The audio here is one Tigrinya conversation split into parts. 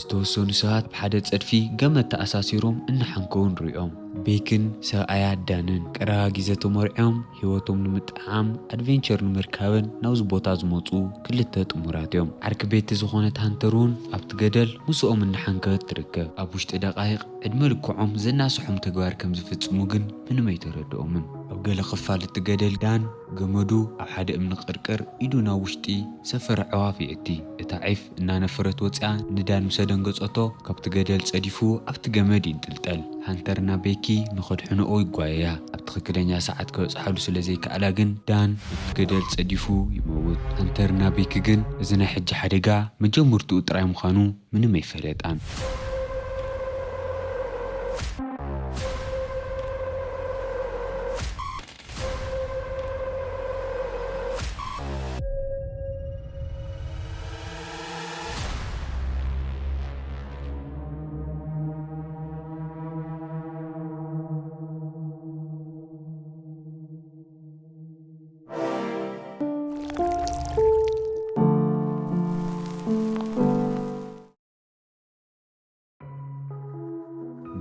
ዝተወሰኑ ሰባት ኣብ ሓደ ጸድፊ ገመድ ተኣሳሲሮም እናሓንከዉ ንሪኦም። ቤክን ሰብኣያ ዳንን ቀረባ ግዜ ተመርዕዮም ህይወቶም ንምጥዕዓም፣ ኣድቬንቸር ንምርካብን ናብዚ ቦታ ዝመጹ ክልተ ጥሙራት እዮም። ዓርኪ ቤቲ ዝኾነት ሃንተር እውን ኣብቲ ገደል ምስኦም እናሓንከወት ትርከብ። ኣብ ውሽጢ ደቓይቕ ዕድመ ልክዖም ዘናስሖም ተግባር ከም ዝፍጽሙ ግን ምንም ኣይተረድኦምን። ኣብ ገለ ክፋል እቲ ገደል ዳን ገመዱ ኣብ ሓደ እምኒ ቅርቅር ኢዱ ናብ ውሽጢ ሰፈረ ዕዋፍ የእቲ። እታ ዒፍ እናነፈረት ወፂኣ ንዳን ምስ ኣደንገፀቶ ካብቲ ገደል ፀዲፉ ኣብቲ ገመድ ይንጥልጠል። ሃንተርና ቤኪ ንኸድሕንኦ ይጓየያ። ኣብ ትኽክለኛ ሰዓት ክበፅሓሉ ስለ ዘይከኣላ ግን ዳን ኣብቲ ገደል ፀዲፉ ይመውት። ሃንተርና ቤኪ ግን እዚ ናይ ሕጂ ሓደጋ መጀመርትኡ ጥራይ ምዃኑ ምንም ኣይፈለጣን።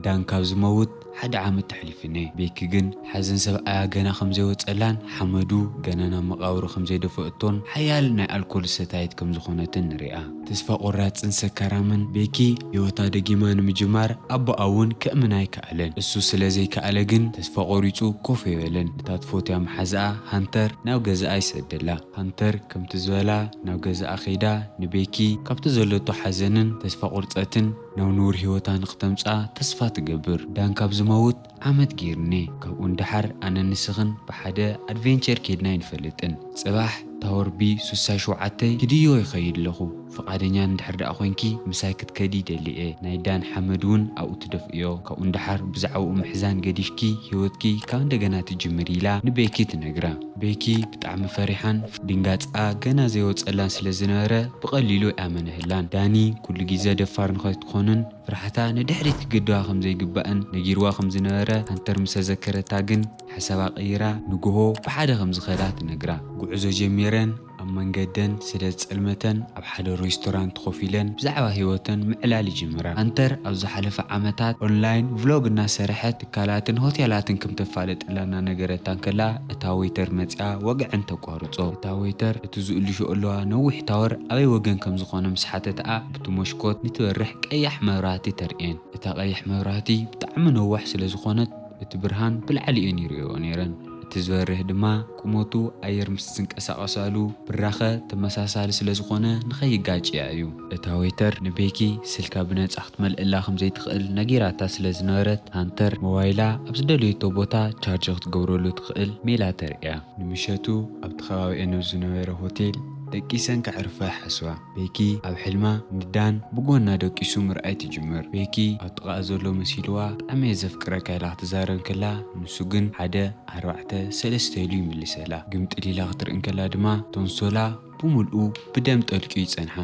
ዳን ካብ ዝመውት ሓደ ዓመት ተሕሊፉኒ። ቤኪ ግን ሓዘን ሰብኣያ ገና ከም ዘይወጸላን ሓመዱ ገና ናብ መቓብሩ ከም ዘይደፈእቶን ሓያል ናይ ኣልኮል ሰታይት ከም ዝኾነትን ንሪኣ። ተስፋ ቆራጽን ሰካራምን ቤኪ ህይወታ ደጊማ ንምጅማር ኣቦኣ እውን ከእምና ኣይከኣለን። እሱ ስለ ዘይከኣለ ግን ተስፋ ቆሪጹ ኮፍ ኣይበለን። ነታ ትፈትያ መሓዛኣ ሃንተር ናብ ገዛኣ ይሰደላ። ሃንተር ከምቲ ዝበላ ናብ ገዛኣ ከይዳ ንቤኪ ካብቲ ዘለቶ ሓዘንን ተስፋ ቁርጸትን ናብ ንቡር ህይወታ ንክተምጽኣ ተስፋ ትገብር። ዳን ካብ ዝመውት ዓመት ገይሩኒ። ካብኡ ንደሓር ኣነን ንስኽን ብሓደ ኣድቬንቸር ኬድና ኣይንፈልጥን። ጽባሕ ታወር ቢ ሱሳ ሸውዓተ ክድዮ ይኸይድ ኣለኹ። ፍቓደኛ እንድሕር ደኣ ኮይንኪ ምሳይ ክትከዲ ይደሊ እየ። ናይ ዳን ሓመድ እውን ኣብኡ ትደፍእዮ። ካብኡ ንደሓር ብዛዕባኡ ምሕዛን ገዲፍኪ ህይወትኪ ካብ እንደገና ትጅምሪ ኢላ ንቤኪ ትነግራ። ቤኪ ብጣዕሚ ፈሪሓን ድንጋጽኣ ገና ዘይወጸላን ስለ ዝነበረ ብቐሊሉ ኣይኣመነህላን። ዳኒ ኩሉ ግዜ ደፋር ንኸትኮንን ፍርሓታ ንድሕሪት ክግድዋ ከም ዘይግባእን ነጊርዋ ከም ዝነበረ ሃንተር ምስ ኣዘከረታ ግን ሓሳባ ቀይራ ንግሆ ብሓደ ከም ዝኸዳ ትነግራ። ጉዕዞ ጀሚረን ኣብ መንገደን ስለ ዝጸልመተን ኣብ ሓደ ሬስቶራንት ኮፍ ኢለን ብዛዕባ ህይወተን ምዕላል ይጅምራ። ሃንተር ኣብ ዝሓለፈ ዓመታት ኦንላይን ቭሎግ እናሰርሐት ትካላትን ሆቴላትን ከም ተፋልጠላ እናነገረታ እንከላ እታ ዌይተር መጺኣ ወግዐን ተቋርጾ። እታ ዌይተር እቲ ዝእልሾ ኣለዋ ነዊሕ ታወር ኣበይ ወገን ከም ዝኾነ ምስ ሓተትኣ ብቲ መስኮት ንትበርሕ ቀያሕ መብራህቲ ተርእየን። እታ ቀያሕ መብራህቲ ብጣዕሚ ነዋሕ ስለ ዝኾነት እቲ ብርሃን ብላዕሊ እየን ይርእይኦ ነይረን። እቲ ዝበርህ ድማ ቁመቱ ኣየር ምስ ዝንቀሳቐሳሉ ብራኸ ተመሳሳሊ ስለ ዝኾነ ንኸይጋጭያ እዩ። እታ ዌይተር ንቤኪ ስልካ ብነጻ ክትመልእላ ከም ዘይትኽእል ነጊራታ ስለ ዝነበረት ሃንተር ሞባይላ ኣብ ዝደለየቶ ቦታ ቻርጅ ክትገብረሉ ትኽእል ሜላ ተርእያ። ንምሸቱ ኣብቲ ከባቢኤን ኣብ ዝነበረ ሆቴል ደቂሰን ከዕርፋ ይሓስባ። ቤኪ ኣብ ሕልማ ንዳን ብጎና ደቂሱ ምርኣይ ትጅምር። ቤኪ ኣብ ጥቓኣ ዘሎ መሲልዋ ብጣዕሚ እየ ዘፍቅረካ ኢላ ክትዛረብ እንከላ ንሱ ግን ሓደ ኣርባዕተ ሰለስተ ኢሉ ይምልሰላ። ግምጥል ኢላ ክትርኢ እንከላ ድማ ቶንሶላ ብምልኡ ብደም ጠልቅዩ ይጸንሓ።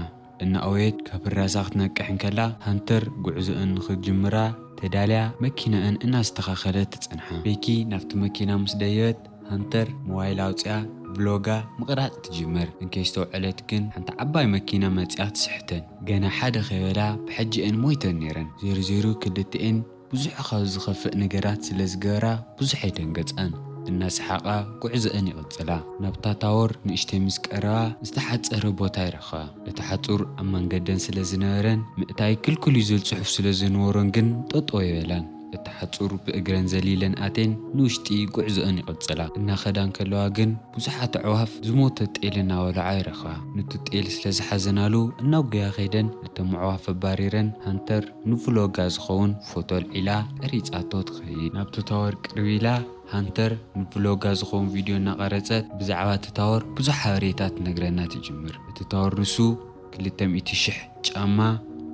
እናኣወየት ካብ ራዛ ክትነቅሕ እንከላ ሃንተር ጉዕዞአን ንክትጅምራ ተዳልያ መኪናአን እናስተኻኸለት ትጸንሓ። ቤኪ ናብቲ መኪና ምስ ደየበት ሃንተር ሞባይል ኣውፅኣ ብሎጋ ምቕራፅ ትጅምር። እንከይስተውዐለት ግን ሓንቲ ዓባይ መኪና መፂኣ ትስሕተን። ገና ሓደ ከይበላ ብሕጂአን ሞይተን ነይረን። ዜርዜሩ ክልተኤን ብዙሕ ካብ ዝኸፍእ ነገራት ስለ ዝገበራ ብዙሕ ኣይደንገፃን። እናሰሓቓ ጉዕዞአን ይቕፅላ። ናብታ ታወር ንእሽተይ ምስ ቀረባ ዝተሓፀረ ቦታ ይረኽባ። እቲ ሓፁር ኣብ መንገደን ስለ ዝነበረን ምእታይ ክልኩል እዩ ዝብል ፅሑፍ ስለ ዝነበሮን ግን ጠጠው ኣይበላን። እቲ ሓፁር ብእግረን ዘሊለን ኣቴን ንውሽጢ ጉዕዞአን ይቕፅላ። እናኸዳ እንከለዋ ግን ብዙሓት ኣዕዋፍ ዝሞተ ጤል እናበልዓ ይረኽባ። ነቲ ጤል ስለ ዝሓዘናሉ እናጉያ ከይደን ነቶም ኣዕዋፍ ኣባሪረን ሃንተር ንቭሎጋ ዝኸውን ፎቶ ኣልዒላ ቀሪጻቶ ትኸይድ። ናብቲ ታወር ቅርብ ኢላ ሃንተር ንቭሎጋ ዝኸውን ቪድዮ እናቐረጸት ብዛዕባ እቲ ታወር ብዙሕ ሓበሬታ ትነግረና ትጅምር። እቲ ታወር ንሱ ክልተ ሚእቲ ሽሕ ጫማ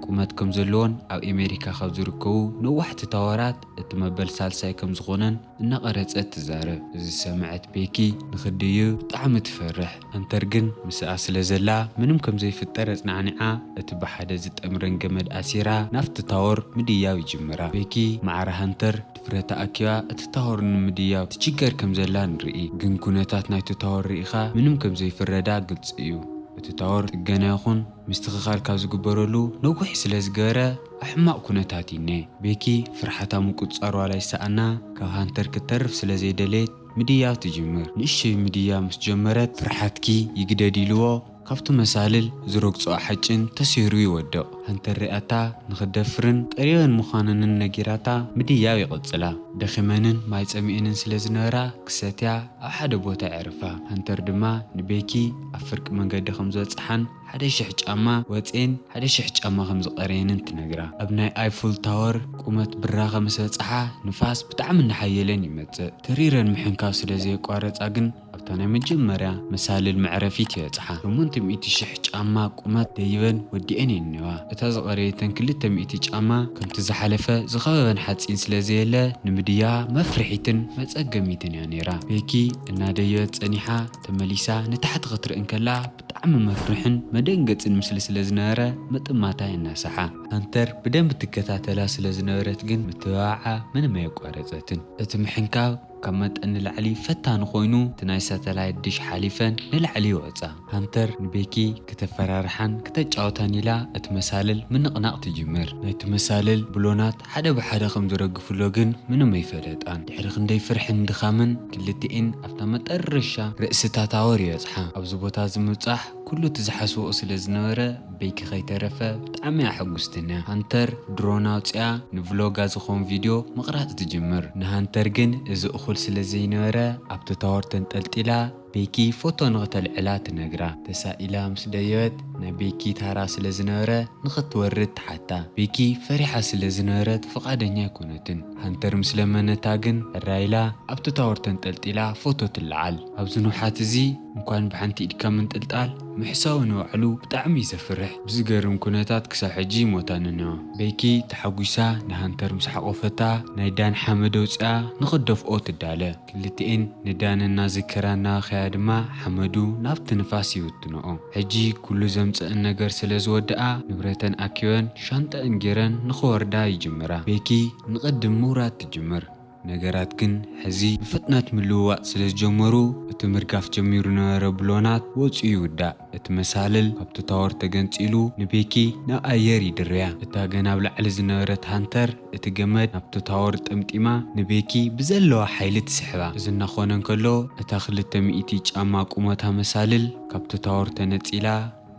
ቁመት ከም ዘለዎን ኣብ ኣሜሪካ ካብ ዝርከቡ ነዋሕቲ ታወራት እቲ መበል ሳልሳይ ከም ዝኾነን እናቐረጸት ትዛረብ። እዚ ዝሰምዐት ቤኪ ንኽድይብ ብጣዕሚ ትፈርሕ። ሃንተር ግን ምስኣ ስለ ዘላ ምንም ከም ዘይፍጠር ኣጽናዕኒዓ እቲ ብሓደ ዝጠምረን ገመድ ኣሲራ ናብቲ ታወር ምድያብ ይጅምራ። ቤኪ ማዕረ ሃንተር ድፍረታ ኣኪባ እቲ ታወር ንምድያብ ትችገር ከም ዘላ ንርኢ። ግን ኩነታት ናይቲ ታወር ርኢኻ ምንም ከም ዘይፍረዳ ግልጺ እዩ። እቲ ታወር ጥገና ይኹን ምስትኽኻል ካብ ዝግበረሉ ነዊሕ ስለ ዝገበረ ኣብ ሕማቕ ኩነታት እዩ እኒሀ። ቤኪ ፍርሓታ ምቁጽጻር ዋላ ይሰኣና፣ ካብ ሃንተር ክትተርፍ ስለ ዘይደለየት ምድያብ ትጅምር። ንእሽተይ ምድያብ ምስ ጀመረት ፍርሓትኪ ይግደድ ኢልዎ ካብቲ መሳልል ዝረግጾ ሓጭን ተሲሩ ይወድቕ። ሃንተር ሪኣታ ንኽትደፍርን ቀሪበን ምዃነንን ነጊራታ ምድያብ ይቕጽላ። ደኺመንን ማይ ጸሚኤንን ስለ ዝነበራ ክሰትያ ኣብ ሓደ ቦታ የዕርፋ። ሃንተር ድማ ንቤኪ ኣብ ፍርቂ መንገዲ ከም ዝበጽሓን ሓደ ሽሕ ጫማ ወጼን ሓደ ሽሕ ጫማ ከም ዝቐረየንን ትነግራ። ኣብ ናይ ኣይፉል ታወር ቁመት ብራኸ ምስ በጽሓ ንፋስ ብጣዕሚ እናሓየለን ይመጽእ። ተሪረን ምሕንካው ስለ ዘየቋረጻ ግን ኣብታ ናይ መጀመርያ መሳልል መዕረፊት ይበጽሓ። ሸሞንተ ሚእቲ ሽሕ ጫማ ቁመት ደይበን ወዲኤን እየን እኒዋ። እታ ዝቐረየተን ክልተ ሚእቲ ጫማ ከምቲ ዝሓለፈ ዝኸበበን ሓጺን ስለ ዘየለ ንምድያ መፍርሒትን መጸገሚትን እያ ነይራ። ቤኪ እናደየበት ጸኒሓ ተመሊሳ ንታሕቲ ክትርኢ እንከላ ብጣዕሚ መፍርሕን መደንገጽን ምስሊ ስለ ዝነበረ ምጥማታ የናስሓ። ሃንተር ብደንብ ትከታተላ ስለ ዝነበረት ግን ምትብባዓ ምንም ኣየቋረጸትን። እቲ ምሕንካብ ካብ መጠን ንላዕሊ ፈታኒ ኮይኑ፣ እቲ ናይ ሳተላይት ድሽ ሓሊፈን ንላዕሊ ይወጻ። ሃንተር ንቤኪ ክተፈራርሓን ክተጫወታን ኢላ እቲ መሳልል ምንቕናቕ ትጅምር። ናይቲ መሳልል ብሎናት ሓደ ብሓደ ከም ዝረግፍሎ ግን ምንም ኣይፈለጣን። ድሕሪ ክንደይ ፍርሕን ድኻምን ክልቲኤን ኣብታ መጠረሻ ርእሲ ታወር ይበጽሓ። ኣብዚ ቦታ ዝምብጻሕ ኩሉ እቲ ዝሓስብኦ ስለ ዝነበረ ቤኪ ከይተረፈ ብጣዕሚ እያ ሕጉስትን እያ። ሃንተር ድሮን ኣውፅኣ ንቭሎጋ ዝኾን ቪድዮ ምቕራፅ ትጅምር። ንሃንተር ግን እዚ እኹል ስለ ዘይነበረ ኣብቲ ታወር ተንጠልጢላ ቤኪ ፎቶ ንኽተልዕላ ትነግራ። ተሳኢላ ምስ ደየበት ናይ ቤኪ ታራ ስለ ዝነበረ ንኽትወርድ ትሓታ። ቤኪ ፈሪሓ ስለ ዝነበረት ፍቓደኛ ኣይኮነትን። ሃንተር ምስ ለመነታ ግን ሕራይ ኢላ ኣብቲ ታወር ተንጠልጢላ ፎቶ ትለዓል። ኣብዚ ንውሓት እዚ እንኳን ብሓንቲ ኢድካ ምንጥልጣል ምሕሳው ንባዕሉ ብጣዕሚ እዩ ዘፍርሕ። ብዝገርም ኩነታት ክሳብ ሕጂ ይሞታ ንንዋ። ቤኪ ተሓጒሳ ንሃንተር ምስ ሓቖፈታ ናይ ዳን ሓመድ ኣውፅኣ ንኽትደፍኦ ትዳለ። ክልቲኤን ንዳን እናዘከራ እናበኸያ ድማ ሓመዱ ናብቲ ንፋስ ይብትንኦ። ሕጂ ኩሉ ዘምፀአን ነገር ስለ ዝወድኣ ንብረተን ኣኪበን ሻንጠአን ገይረን ንኽወርዳ ይጅምራ። ቤኪ ንቕድም ምውራድ ትጅምር። ነገራት ግን ሕዚ ብፍጥነት ምልውዋጥ ስለ ዝጀመሩ እቲ ምርጋፍ ጀሚሩ ነበረ ብሎናት ወፂኡ ይውዳእ። እቲ መሳልል ካብቲ ታወር ተገንፂሉ ንቤኪ ናብ ኣየር ይድርያ። እታ ገና ኣብ ላዕሊ ዝነበረት ሃንተር እቲ ገመድ ናብቲ ታወር ጠምጢማ ንቤኪ ብዘለዋ ሓይሊ ትስሕባ። እዚ እናኾነ እንከሎ እታ ክልተ ሚእቲ ጫማ ቁመታ መሳልል ካብቲ ታወር ተነፂላ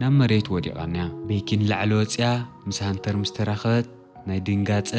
ናብ መሬት ወዲቓንያ። ቤኪ ንላዕሊ ወፂኣ ምስ ሃንተር ምስ ተራኸበት ናይ ድንጋጸ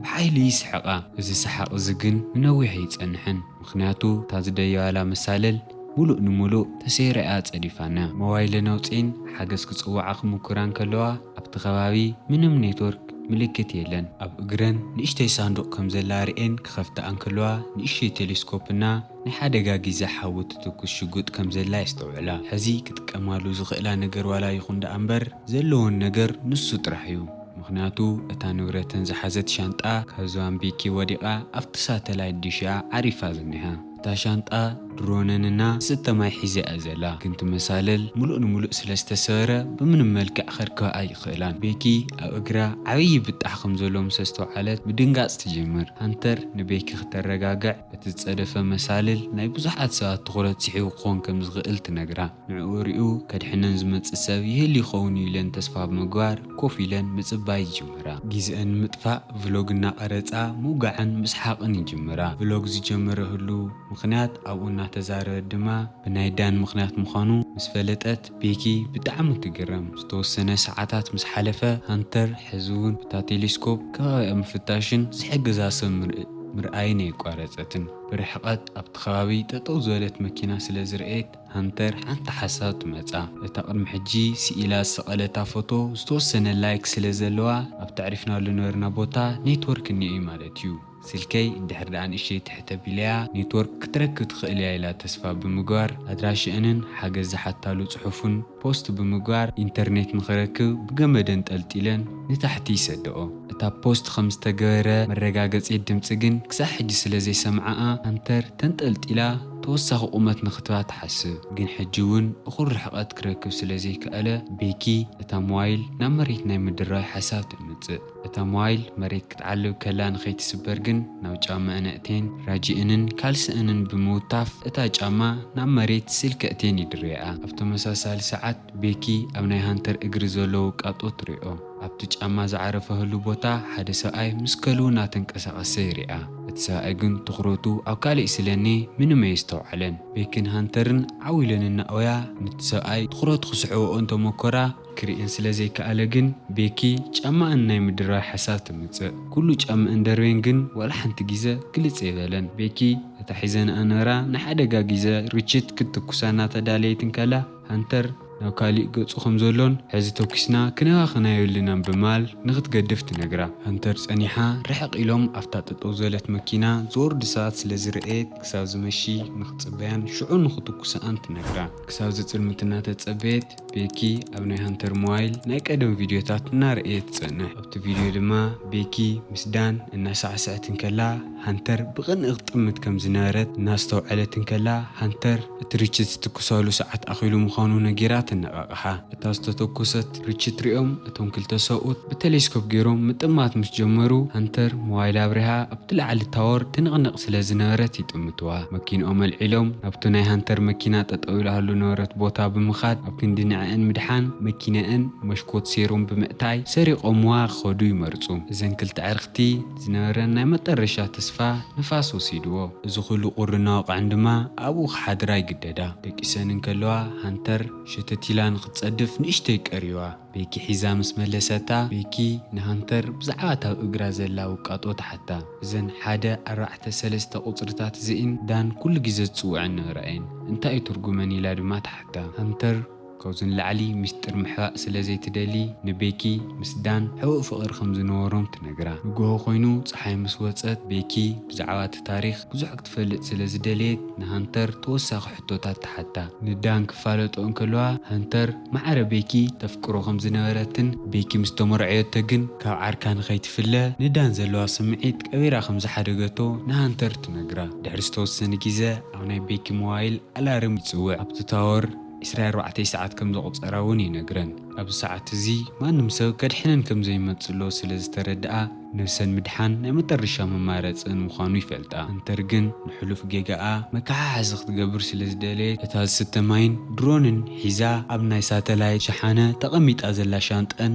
ብሓይሊ ይስሕቓ። እዚ ሰሓቕ እዚ ግን ንነዊሕ ኣይጸንሕን፣ ምኽንያቱ እታ ዝደየባላ መሳልል ሙሉእ ንሙሉእ ተሰይራ እያ ጸዲፋና። ሞባይለን ኣውጺኤን ሓገዝ ክጽውዓ ክምኩራ እንከለዋ ኣብቲ ከባቢ ምንም ኔትወርክ ምልክት የለን። ኣብ እግረን ንእሽተይ ሳንዱቕ ከም ዘላ ርእየን ክኸፍታ እንከለዋ ንእሽተይ ቴሌስኮፕና ናይ ሓደጋ ግዜ ሓዊ ትትኩስ ሽጉጥ ከም ዘላ የስተውዕላ። ሕዚ ክጥቀማሉ ዝኽእላ ነገር ዋላ ይኹን ደኣ እምበር ዘለወን ነገር ንሱ ጥራሕ እዩ። ምኽንያቱ እታ ንብረተን ዝሓዘት ሻንጣ ካብ ዝባን ቤኪ ወዲቓ ኣብቲ ሳተላይት ዲሽኣ ዓሪፋ ዝኒሃ። እታ ሻንጣ ድሮነንና ዝስተ ማይ ሒዛ እያ ዘላ፣ ግን እቲ መሳልል ሙሉእ ንሙሉእ ስለ ዝተሰበረ ብምንም መልክዕ ከርክባ ኣይኽእላን። ቤኪ ኣብ እግራ ዓብዪ ብጣሕ ከም ዘሎ ምስ ኣስተውዓለት ምድንጋጽ ትጅምር። ሃንተር ንቤኪ ክተረጋግዕ እቲ ዝጸደፈ መሳልል ናይ ብዙሓት ሰባት ትኹረት ስሒቡ ክኸውን ከም ዝኽእል ትነግራ። ንዕኡ ሪኡ ከድሕነን ዝመጽእ ሰብ ይህሉ ይኸውን ኢለን ተስፋ ብምግባር ኮፍ ኢለን ምጽባይ ይጅምራ። ግዜአን ንምጥፋእ ቭሎግ እናቐረጻ ምውጋዕን ምስሓቕን ይጅምራ። ቭሎግ ዝጀመረህሉ ምኽንያት ኣብኡ እናተዛረበት ድማ ብናይ ዳን ምኽንያት ምዃኑ ምስ ፈለጠት ቤኪ ብጣዕሚ ትግረም። ዝተወሰነ ሰዓታት ምስ ሓለፈ ሃንተር ሕዚ እውን ብታ ቴሌስኮፕ ከባቢኣ ምፍታሽን ዝሕግዛ ሰብ ምርእ-፣ ምርኣይን ኣየቋረጸትን። ብርሕቐት ኣብቲ ከባቢ ጠጠው ዝበለት መኪና ስለ ዝረኣየት ሃንተር ሓንቲ ሓሳብ ትመጻ። እታ ቅድሚ ሕጂ ስኢላ ዝሰቐለታ ፎቶ ዝተወሰነ ላይክ ስለ ዘለዋ ኣብቲ ኣዕሪፍናሉ ነበርና ቦታ ኔትወርክ እኒኦ እዩ ማለት እዩ። ስልከይ እንድሕር ደኣ ንእሽተይ ትሕት ኣቢለያ ኔትወርክ ክትረክብ ትኽእል እያ ኢላ ተስፋ ብምግባር ኣድራሽአንን ሓገዝ ዝሓታሉ ጽሑፍን ፖስት ብምግባር ኢንተርኔት ንኽረክብ ብገመደን ጠልጢለን ንታሕቲ ይሰደኦ። እታ ፖስት ከም ዝተገበረ መረጋገጺ ድምጺ ግን ክሳብ ሕጂ ስለ ዘይሰምዓኣ ሃንተር ተንጠልጢላ ተወሳኺ ቁመት ንኽትባ ትሓስብ። ግን ሕጂ እውን እኹል ርሕቐት ክረክብ ስለ ዘይከኣለ ቤኪ እታ ሞባይል ናብ መሬት ናይ ምድራይ ሓሳብ ትእምት። ትምጽእ። እታ ሞባይል መሬት ክትዓልብ ከላ ንኸይትስበር ግን ናብ ጫማኣን ኣእትየን ራጂእንን ካልስኣንን ብምውታፍ እታ ጫማ ናብ መሬት ስል ከእትየን ይድርያኣ። ኣብ ተመሳሳሊ ሰዓት ቤኪ ኣብ ናይ ሃንተር እግሪ ዘሎ ውቃጦ ትሪኦ። ኣብቲ ጫማ ዝዓረፈሉ ቦታ ሓደ ሰብኣይ ምስ ከልኡ እናተንቀሳቐሰ ይሪኣ። እቲ ሰብኣይ ግን ትኹረቱ ኣብ ካልእ ስለኒ ምንም ኣየስተውዓለን። ቤኪን ሃንተርን ዓው ኢለን እናኦያ ነቲ ሰብኣይ ትኹረቱ ክስሕብኦ እንተመኮራ ክርእየን ስለ ዘይከኣለ ግን ቤኪ ጫማኣን ናይ ምድራብ ሓሳብ ተምጽእ። ኩሉ ጫማኣን ደርበየን ግን ዋላ ሓንቲ ግዜ ግልጽ ኣይበለን። ቤኪ እታ ሒዘንኣ ነበራ ናይ ሓደጋ ግዜ ርችት ክትትኩሳ እናተዳለየት እንከላ ሃንተር ናብ ካሊእ ገጹ ከም ዘሎን ሕዚ ተኩስና ክነባኽና የብልናን ብምባል ንኽትገድፍ ትነግራ። ሃንተር ጸኒሓ ርሕቕ ኢሎም ኣብታ ጠጠው ዘለት መኪና ዝወርዱ ሰባት ስለ ዝረኣየት ክሳብ ዝመሺ ንኽጽበያን ሽዑ ንኽትኩስኣን ትነግራ። ክሳብ ዝጽልምት እናተጸበየት ቤኪ ኣብ ናይ ሃንተር ሞባይል ናይ ቀደም ቪድዮታት እናረኣየት ትጸንሕ። ኣብቲ ቪድዮ ድማ ቤኪ ምስ ዳን እናሳዕስዐት እንከላ ሃንተር ብቕንኢ ክትጥምት ከም ዝነበረት እናስተውዐለት እንከላ ሃንተር እቲ ርችት ዝትኩሳሉ ሰዓት ኣኺሉ ምዃኑ ነጊራ ተነቓቕሓ። እታ ዝተተኮሰት ርችት ሪኦም እቶም ክልተ ሰብኡት ብቴሌስኮፕ ገይሮም ምጥማት ምስ ጀመሩ ሃንተር ሞባይል ኣብሪሃ ኣብቲ ላዕሊ ታወር ትንቕንቕ ስለ ዝነበረት ይጥምትዋ። መኪንኦም ኣልዒሎም ናብቲ ናይ ሃንተር መኪና ጠጠው ኢላሉ ነበረት ቦታ ብምኻድ ኣብ ክንዲ ንዕአን ምድሓን መኪነአን መሽኮት ሴሮም ብምእታይ ሰሪቖምዋ ክኸዱ ይመርጹ። እዘን ክልተ ዕርክቲ ዝነበረን ናይ መጠረሻ ተስፋ ንፋስ ወሲድዎ። እዚ ኩሉ ቁሪ እናወቕዐን ድማ ኣብኡ ክሓድራ ይግደዳ። ደቂሰን እንከለዋ ሃንተር ሸተት ኢላ ንኽትጸድፍ ንእሽተይ ቀሪዋ። ቤኪ ሒዛ ምስ መለሰታ ቤኪ ንሃንተር ብዛዕባ እታ ኣብ እግራ ዘላ ውቃጦ ትሓታ። እዘን ሓደ ኣርባዕተ ሰለስተ ቁጽርታት እዚእን ዳን ኩሉ ግዜ ዝጽውዐን ነበራ እየን። እንታይ እዩ ትርጉመን ኢላ ድማ ትሓታ። ሃንተር ካብዚ ንላዕሊ ሚስጥር ምሕባእ ስለ ዘይትደሊ ንቤኪ ምስ ዳን ሕቡእ ፍቕሪ ከም ዝነበሮም ትነግራ። ንግሆ ኮይኑ ጸሓይ ምስ ወጸት ቤኪ ብዛዕባ እቲ ታሪኽ ብዙሕ ክትፈልጥ ስለ ዝደለየት ንሃንተር ተወሳኺ ሕቶታት ትሓታ። ንዳን ክፋለጦ እንከለዋ ሃንተር ማዕረ ቤኪ ተፍቅሮ ከም ዝነበረትን ቤኪ ምስ ተመርዐየቶ ግን ካብ ዓርካ ንኸይትፍለ ንዳን ዘለዋ ስምዒት ቀቢራ ከም ዝሓደገቶ ንሃንተር ትነግራ። ድሕሪ ዝተወሰነ ግዜ ኣብ ናይ ቤኪ ሞባይል ኣላርም ይጽውዕ። ኣብቲ ታወር ዕስራ ኣርባዕተ ሰዓት ከም ዘቑጸራ እውን ይነግረን። ኣብዚ ሰዓት እዚ ማንም ሰብ ከድሕነን ከም ዘይመጽእ ስለ ዝተረድኣ ነብሰን ምድሓን ናይ መጠረሻ መማረጽን ምዃኑ ይፈልጣ። ሃንተር ግን ንሕሉፍ ጌጋኣ መከሓሓዚ ክትገብር ስለ ዝደለየት እታ ዝስተ ማይን ድሮንን ሒዛ ኣብ ናይ ሳተላይት ሸሓነ ተቐሚጣ ዘላ ሻንጠን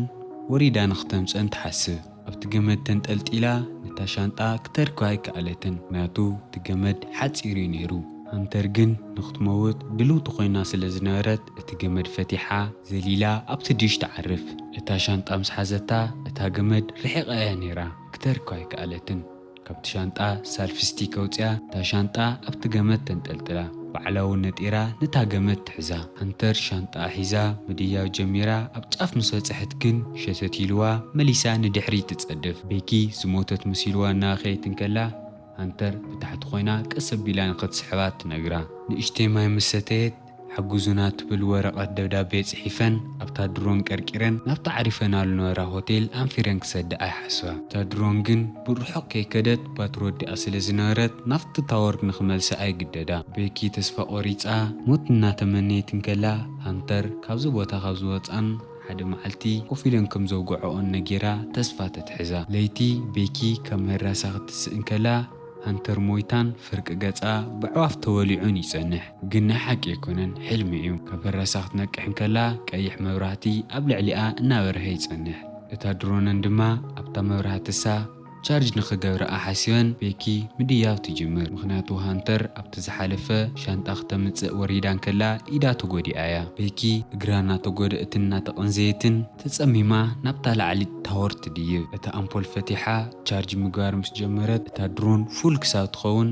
ወሪዳ ንክተምጸን ትሓስብ። ኣብቲ ገመድ ተንጠልጢላ ነታ ሻንጣ ክተርክባ ኣይከኣለትን። ምኽንያቱ እቲ ገመድ ሓጺር እዩ ነይሩ። ሃንተር ግን ንክትመውት ድልውቲ ኮይና ስለ ዝነበረት እቲ ገመድ ፈቲሓ ዘሊላ ኣብቲ ዲሽ ትዓርፍ። እታ ሻንጣ ምስ ሓዘታ እታ ገመድ ርሒቓ እያ ነይራ። ክተርክባ ኣይከኣለትን። ካብቲ ሻንጣ ሳልፊ ስቲክ ኣውጺኣ እታ ሻንጣ ኣብቲ ገመድ ተንጠልጥላ። ባዕላ እውን ነጢራ ነታ ገመድ ትሕዛ። ሃንተር ሻንጣኣ ሒዛ ምድያብ ጀሚራ ኣብ ጫፍ ምስ በጽሐት ግን ሸተት ኢልዋ መሊሳ ንድሕሪት ትጸድፍ። ቤኪ ዝሞተት መሲልዋ እናበኸየት እንከላ ሃንተር ብታሕቲ ኮይና ቀስ ኣቢላ ንኽትስሕባ ትነግራ። ንእሽተይ ማይ ምስ ሰተየት ሓግዙና ትብል ወረቐት ደብዳቤ ጽሒፈን ኣብታ ድሮን ቀርቂረን ናብታ ዓሪፈናሉ ነበራ ሆቴል ኣንፊረን ክሰድኣ ይሓስባ። እታ ድሮን ግን ብርሑቕ ከይከደት ባትሪ ወዲኣ ስለ ዝነበረት ናብቲ ታወር ንኽመልስኣ ይግደዳ። ቤኪ ተስፋ ቆሪጻ ሞት እናተመነየት እንከላ ሃንተር ካብዚ ቦታ ካብ ዝወጻን ሓደ መዓልቲ ኮፍ ኢለን ከም ዘውግዐኦን ነጊራ ተስፋ ተትሕዛ። ለይቲ ቤኪ ካብ መራሳ ክትስእ እንከላ ሃንተር ሞይታን ፍርቂ ገጻ ብዕዋፍ ተወሊዑን ይጸንሕ። ግን ናይ ሓቂ ኣይኮነን፣ ሕልሚ እዩ። ካብ መራሳ ክትነቅሕ እንከላ ቀይሕ መብራህቲ ኣብ ልዕሊኣ እናበርሀ ይጸንሕ። እታ ድሮነን ድማ ኣብታ መብራህትሳ ቻርጅ ንኽገብርኣ ሓሲበን ቤኪ ምድያብ ትጅምር። ምኽንያቱ ሃንተር ኣብቲ ዝሓለፈ ሻንጣ ክተምጽእ ወሪዳ እንከላ ኢዳ ተጎዲኣ እያ። ቤኪ እግራ እናተጎደእትን እናተቐንዘየትን ተጸሚማ ናብታ ላዕሊ ታወር ትድይብ። እታ ኣምፖል ፈቲሓ ቻርጅ ምግባር ምስ ጀመረት እታ ድሮን ፉል ክሳብ ትኸውን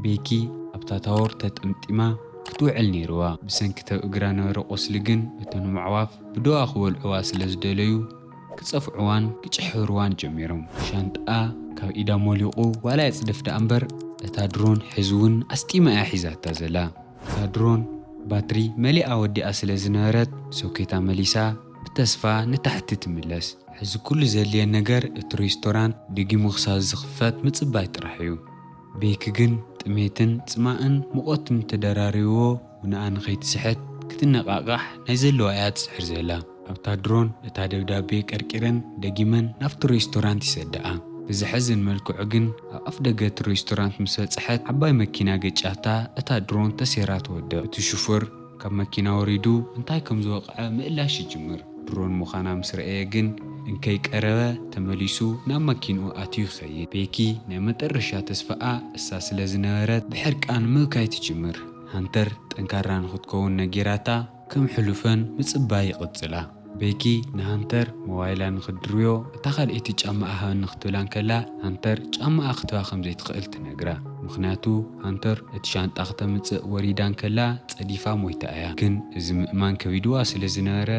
ቤኪ ኣብታ ታወር ተጠምጢማ ክትውዕል ነይርዋ። ብሰንኪ ተብ እግራ ነበረ ቁስሊ ግን እተን ኣዕዋፍ ብደዋ ክበልዕዋ ስለ ዝደለዩ ክጸፍዕዋን ክጭሕርዋን ጀሚሮም። ሻንጣኣ ካብ ኢዳ ሞሊቑ ዋላ የጽድፍ ደኣ እምበር እታ ድሮን ሕዚ እውን ኣስጢማ እያ ሒዛታ ዘላ። እታ ድሮን ባትሪ መሊኣ ወዲኣ ስለ ዝነበረት ሶኬታ መሊሳ ብተስፋ ንታሕቲ ትምለስ። ሕዚ ኩሉ ዘድልየን ነገር እቲ ሬስቶራንት ደጊሙ ክሳብ ዝኽፈት ምጽባይ ጥራሕ እዩ። ቤኪ ግን ጥሜትን ጽማእን ሙቐትን ተደራሪብዎ ንኣ ንኸይትስሕት ክትነቓቓሕ ናይ ዘለዋ እያ ትጽዕር ዘላ። ኣብታ ድሮን እታ ደብዳቤ ቀርቂረን ደጊመን ናብቲ ሬስቶራንት ይሰደኣ። ብዘሕዝን መልክዑ ግን ኣብ ኣፍ ደገ እቲ ሬስቶራንት ምስ በጽሐት ዓባይ መኪና ገጫታ እታ ድሮን ተሴራ ትወድቕ። እቲ ሹፈር ካብ መኪና ወሪዱ እንታይ ከም ዝወቕዐ ምእላሽ ይጅምር። ድሮን ምዃና ምስ ረኣየ ግን እንከይቀረበ ተመሊሱ ናብ መኪንኡ ኣትዩ ይኸይድ። ቤኪ ናይ መጠረሻ ተስፋኣ እሳ ስለ ዝነበረት ብሕርቃን ምብካይ ትጅምር። ሃንተር ጠንካራ ንኽትከውን ነጊራታ ከም ሕሉፈን ምጽባይ ይቕጽላ። ቤኪ ንሃንተር ሞባይላ ንኽድርብዮ እታ ካልኣይቲ ጫማኣ ሃበኒ ክትብላ እንከላ ሃንተር ጫማኣ ክትባ ከም ዘይትኽእል ትነግራ። ምኽንያቱ ሃንተር እቲ ሻንጣ ክተምጽእ ወሪዳ እንከላ ጸዲፋ ሞይታ እያ። ግን እዚ ምእማን ከቢድዋ ስለ ዝነበረ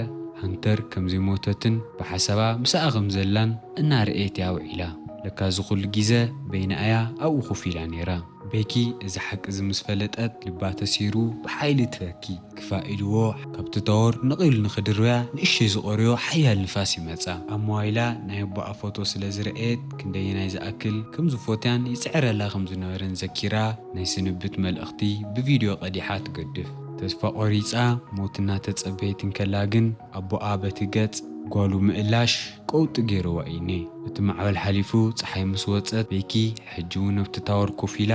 ሃንተር ከም ዘይሞተትን ብሓሳባ ምሳኣ ከም ዘላን እናረኣየት እያ ውዒላ። ለካ እዚ ኩሉ ግዜ በይና እያ ኣብኡ ኮፍ ኢላ ነይራ። ቤኪ እዚ ሓቂ እዚ ምስ ፈለጠት ልባ ተሲሩ ብሓይሊ ትበኪ። ክፋእ ኢልዎ ካብቲ ታወር ንቕ ኢሉ ንኽድርብያ ንእሽተይ ዝቐርዮ ሓያል ንፋስ ይመጻ። ኣብ ሞባይላ ናይ ኣቦኣ ፎቶ ስለ ዝረኣየት ክንደየናይ ዝኣክል ከም ዝፎትያን ይጽዕረላ ከም ዝነበረን ዘኪራ ናይ ስንብት መልእኽቲ ብቪድዮ ቀዲሓ ትገድፍ። ተስፋ ቆሪጻ ሞት እናተጸበየት እንከላ ግን ኣቦኣ በቲ ገጽ ጓሉ ምእላሽ ቀውጢ ገይርዋ እዩ እኔ። እቲ ማዕበል ሓሊፉ ጸሓይ ምስ ወጸት ቤኪ ሕጂ እውን ኣብቲ ታወር ኮፍ ኢላ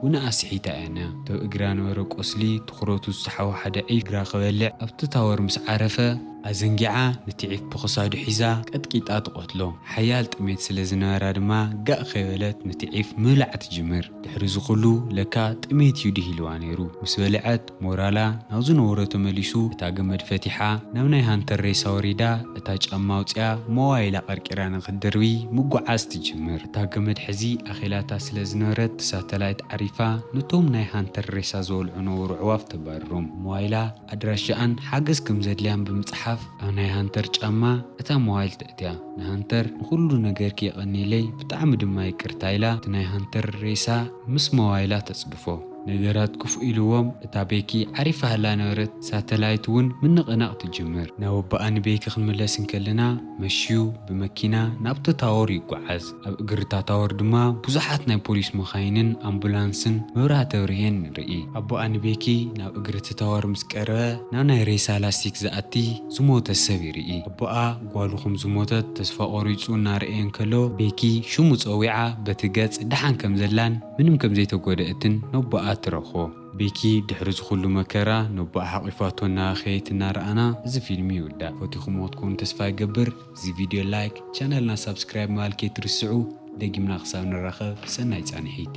ውንኣ ስሒታ እያ እኒኣ። እቲ ኣብ እግራ ነበረ ቁስሊ ትኹረቱ ዝሰሓቦ ሓደ ዒፍ እግራ ክበልዕ ኣብቲ ታወር ምስ ዓረፈ ኣዘንጊዓ ነቲ ዒፍ ብኽሳዱ ሒዛ ቀጥቂጣ ትቐትሎ። ሓያል ጥሜት ስለ ዝነበራ ድማ ጋእ ከይበለት ነቲ ዒፍ ምብላዕ ትጅምር። ድሕሪ እዚ ኩሉ ለካ ጥሜት እዩ ድሂልዋ ነይሩ። ምስ በልዐት ሞራላ ናብ ዝነበሮ ተመሊሱ እታ ገመድ ፈቲሓ ናብ ናይ ሃንተር ሬሳ ወሪዳ እታ ጫማ ኣውፅኣ ሞባይላ ቀርቂራ ንክትድርቢ ምጉዓዝ ትጅምር። እታ ገመድ ሕዚ ኣኺላታ ስለ ዝነበረት ሳተላይት ዓሪፋ ነቶም ናይ ሃንተር ሬሳ ዝበልዑ ነበሩ ኣዕዋፍ ተባርሮም። ሞባይላ ኣድራሻኣን ሓገዝ ከም ዘድልያን ብምፅሓፍ ኣብ ናይ ሃንተር ጫማ እታ ሞባይል ተእትያ። ንሃንተር ንኹሉ ነገርኪ የቐንየለይ ብጣዕሚ ድማ ይቅርታ ኢላ እቲ ናይ ሃንተር ሬሳ ምስ ሞባይላ ተፅድፎ። ነገራት ክፉእ ኢልዎም እታ ቤኪ ዓሪፋ ህላ ነበረት ሳተላይት እውን ምንቕናቕ ትጅምር። ናብ ኣቦኣ ንቤኪ ክንምለስ እንከለና መሽዩ ብመኪና ናብቲ ታወር ይጓዓዝ። ኣብ እግሪ እታ ታወር ድማ ብዙሓት ናይ ፖሊስ መኻይንን ኣምቡላንስን መብራህቲ ኣብርሄን ንርኢ። ኣቦኣ ንቤኪ ናብ እግሪ እቲ ታወር ምስ ቀረበ ናብ ናይ ሬሳ ላስቲክ ዝኣቲ ዝሞተ ሰብ ይርኢ። ኣቦኣ ጓሉ ከም ዝሞተት ተስፋ ቆሪጹ እናረኣየ እንከሎ ቤኪ ሽሙ ጸዊዓ በቲ ገጽ ደሓን ከም ዘላን ምንም ከም ዘይተጎደእትን ነቦኣ ትረኽቦ። ቤኪ ድሕሪ እዚ ኩሉ መከራ ነቦኣ ሓቒፋቶ እናበኸየት እናረኣና እዚ ፊልም ይውዳእ። ፈቲኹምዎ ክትኮኑ ተስፋ ይገብር። እዚ ቪድዮ ላይክ፣ ቻነልና ሳብስክራይብ ምባል ከይትርስዑ። ደጊምና ክሳብ ንራኸብ ሰናይ ጻንሒት።